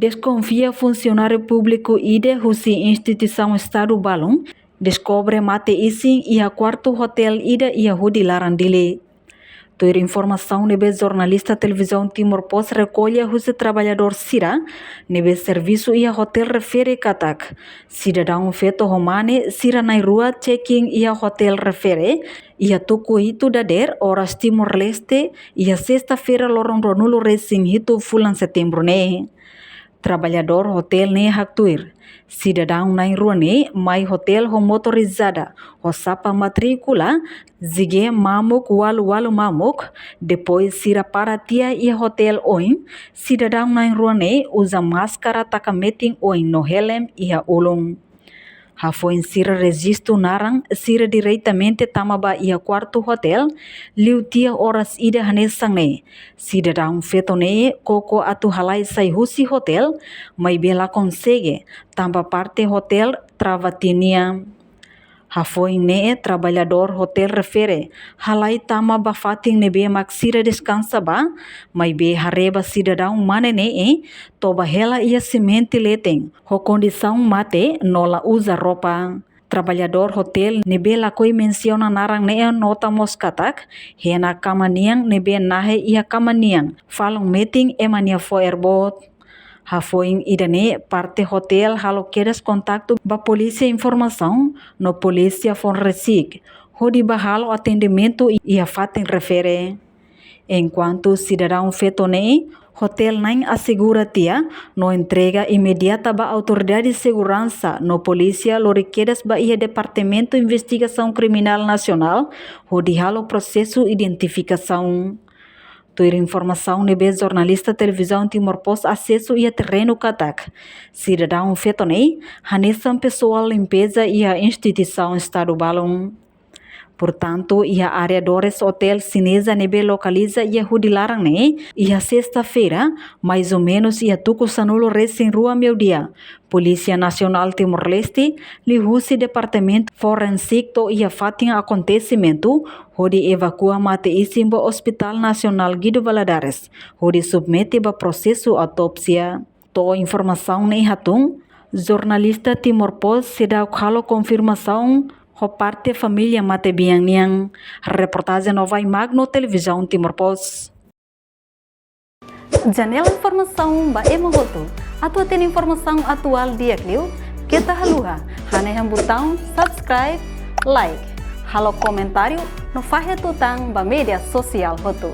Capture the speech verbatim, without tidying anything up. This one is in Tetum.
Deskonfia funsionáriu públiku ida husi instituisaun Estadu balun deskobre mate isin iha kuartu hotél ida iha Hudi laran Dili. Tuir informasaun ne'ebé jornalista Televizaun Timor Post rekolla husi traballadór sira ne'ebé servisu iha hotél refere katak, sidadaun feto ho mane sira na'in-rua check-in iha hotél refere iha tuku hitu dadeer oras Timor-Leste iha sesta-feira loron ruanulu-resin-hitu fulan Setembru ne'e. Traballadór hotél ne'e haktuir, sidadaun na'in-rua ne'e mai hotél ho motorizada ho xapa matríkula G G mamuk ualu ualu mamuk, depois sira para tiha iha hotél oin, sidadaun na'in-rua ne'e uza máskara taka metin oin no helm iha ulun. Hafoin sira rejistu naran sira diretamente tama ba iha kuartu hotél, liu tiha oras ida hanesan ne'e, sidadaun feto ne'e koko atu halai sai husi hotél, maibé la konsege, tanba parte hotél trava tiha nian. Hafoin ne'e traballadór hotél refere halai tama ba fatin ne'ebé mak sira deskansa ba, maibé haree ba sidadaun mane ne'e toba hela iha simente leten ho kondisaun mate no la uza roupa. Traballadór hotél ne'ebé lakohi mensiona naran ne'e nota mós katak, hena kama nian ne'ebé nahe iha kama nian falun metin ema nia fo'er boot. Hafoin ida-ne'e parte hotél halo kedas kontaktu ba polísia informasaun no polísia forensiku hodi ba halo atendimentu iha fatin refere. Enkuantu sidadaun feto ne'e, hotél na'in asegura tiha no entrega imediata ba autoridade seguransa no polísia lori kedas ba iha Departamentu Investigasaun Kriminál Nasionál hodi halo prosesu identifikasaun. Tuir informasaun ne'ebé jornalista Televizaun Timor Post asesu iha terrenu katak, sidadaun feto ne'e hanesan pesoál limpeza iha instituisaun Estadu balun. Portantu, iha arredores hotél Sineza ne'ebé lokaliza iha Hudi laran ne'e, iha sesta-feira, mais ou menus iha tuku sanulu-resin-rua meiudia, Polísia Nasionál Timor-Leste, liuhusi Departamentu Forensiku to'o iha fatin akontesimentu, hodi evakua mate isin ba Hospital Nasionál Guido Valadares, hodi submete ba prosesu autópsia. To'o informasaun ne'e hatún, jornalista Timor Post seidauk halo konfirmasaun ho parte família matebian nian. Reportajen Novai Magno, Televizaun Timor Post. Janela informasaun ba ema hotu. Atu hatene informasaun atuál di'ak liu, keta haluha hanehan butaun subscribe, like, halo komentáriu no fahe tutan ba média sosiál hotu.